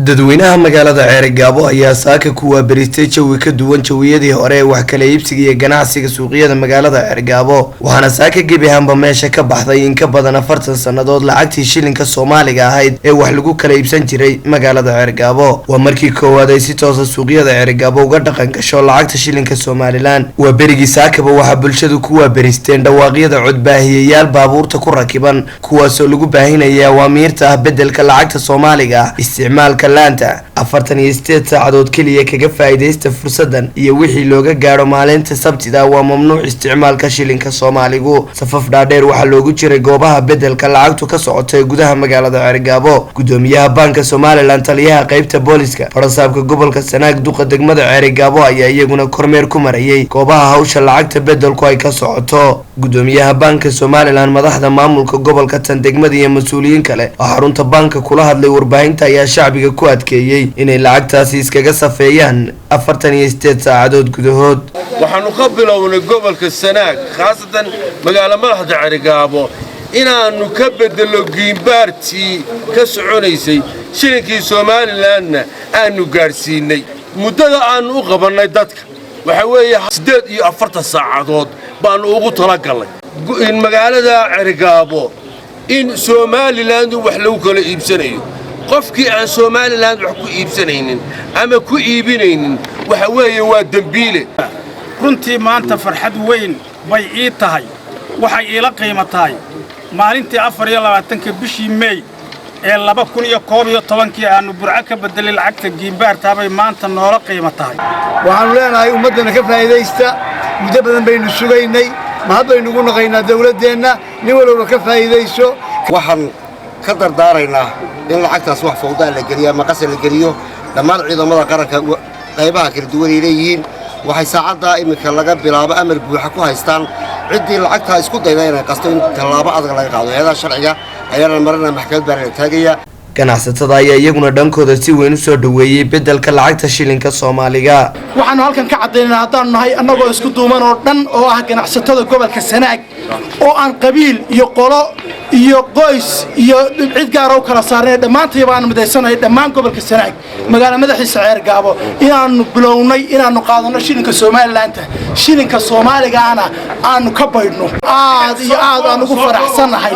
Dadweynaha magaalada Ceerigaabo ayaa saaka ku waaberistay jawi ka duwan jawiyadii hore ee wax kala iibsiga iyo ganacsiga suuqyada magaalada Ceerigaabo, waxaana saaka gebi ahaanba meesha ka baxday in ka badan 40 sannadood lacagtii shilinka Soomaaliga ahayd ee wax lagu kala iibsan jiray magaalada Ceerigaabo. Waa markii koowaad ay si toosa suuqyada Ceerigaabo uga dhaqan gasho lacagta shilinka Somaliland. Waa berigii saakaba waxaa bulshadu ku waaberisteen dhawaaqyada codbaahiyayaal baabuurta ku rakiban, kuwaasoo lagu baahinaya awaamiirta ah bedelka lacagta Soomaaliga ah, isticmaalka laanta 48 saacadood keliya kaga faa'iidaysta fursadan iyo wixii looga gaadho maalinta Sabtida waa mamnuuc isticmaalka shilinka Soomaaligu. Safaf dhaadheer waxaa loogu jiray goobaha bedelka lacagtu ka socota ee gudaha magaalada Ceerigaabo. Gudoomiyaha Baanka Somaliland, taliyaha qeybta booliska, farasaabka gobolka Sanaag, duqa degmada Ceerigaabo ayaa iyaguna kormeer ku marayay goobaha hawsha lacagta bedelku ay ka socoto. Gudoomiyaha Baanka Somaliland, madaxda maamulka gobolka, tan degmada iyo mas-uuliyiin kale oo xarunta baanka kula hadlay warbaahinta ayaa shacbiga ku adkeeyey inay lacagtaasi iskaga safeeyaan 48 saacadood gudahood. Waxaannu ka bilownay gobolka Sanaag, khaasatan magaalo madaxda Cerigaabo, inaannu ka beddello giimbaartii ka soconaysay, shilinkii Somalilandna aannu gaadhsiinnay. Muddada aannu u qabannay dadka waxaa weeye 48 saacadood baannu ugu talagallay in magaalada Cerigaabo in Somaliland wax lagu kala iibsanayo. Qofkii aan Somaliland wax ku iibsanaynin ama ku iibinaynin waxa weeye waa dembiile. Runtii maanta farxad weyn bay ii tahay. Waxay iila qiimo tahay maalintii 24-ka bishii Meey ee 2011-kii aannu Burco ka beddelay lacagta giimbaartaabay maanta noola qiimo tahay. Waxaannu leenahay ummaddana ka faa'iidaysta. Muddo badan baynu sugaynay, mahad baynugu naqaynaa dawladdeenna. Nin walowba ka faa'iidayso. Waxaan ka dardaaraynaa in lacagtaas wax fawdaa la geliyo ama qasal la geliyo. Dhammaan ciidamada qaranka qaybaha kala duwan ay leeyihiin waxay saacaddaa iminka laga bilaabo amar buuxa ku haystaan ciddii lacagtaa isku dayda inay qasto in tallaabo adag laga qaado. Hay-adaha sharciga ayaana marana, maxkamad baana la taagaya. Ganacsatada ayaa iyaguna dhankooda si weyn u soo dhoweeyey bedelka lacagta shilinka Soomaaliga. Waxaanu halkan ka caddaynana haddaanu nahay annagoo isku duuman oo dhan oo ah ganacsatada gobolka Sanaag, oo aan qabiil iyo qolo iyo qoys iyo cid gaara u kala saarnay, dhammaantay baanu midaysanahay dhammaan gobolka Sanaag, magaala madaxiisa Ceergaabo, inaannu bilownay inaannu qaadanno shilinka Somalilandta, shilinka Soomaaligaana aanu ka baydhno. Aad iyo aad aan ugu faraxsannahay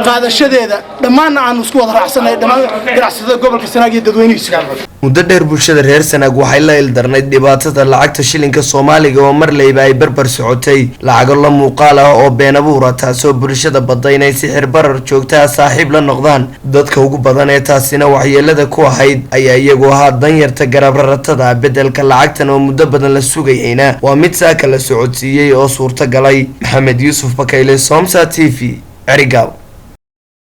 qaadashadeeda, dhammaanna aanu isku wada raacsannahay dhammaan ganacsatada gobolka Sanaag iyo dadweynihiisa. Muddo dheer bulshada reer Sanaag waxay la ildarnayd dhibaatada lacagta shilinka Soomaaliga oo marleyba ay barbar socotay lacago la muuqaal ah oo been abuura, taasoo bulshada badda inay sixir barar joogtaha saaxiib la noqdaan. Dadka ugu badan ee taasina waxyeelada ku ahayd ayaa iyagu ahaa danyarta garabraratada. Bedelka lacagtan oo muddo badan la sugayayna waa mid saaka la socodsiiyey oo suurta galay. Maxamed Yuusuf Bakayle, Somsa TV, Cerigaabo.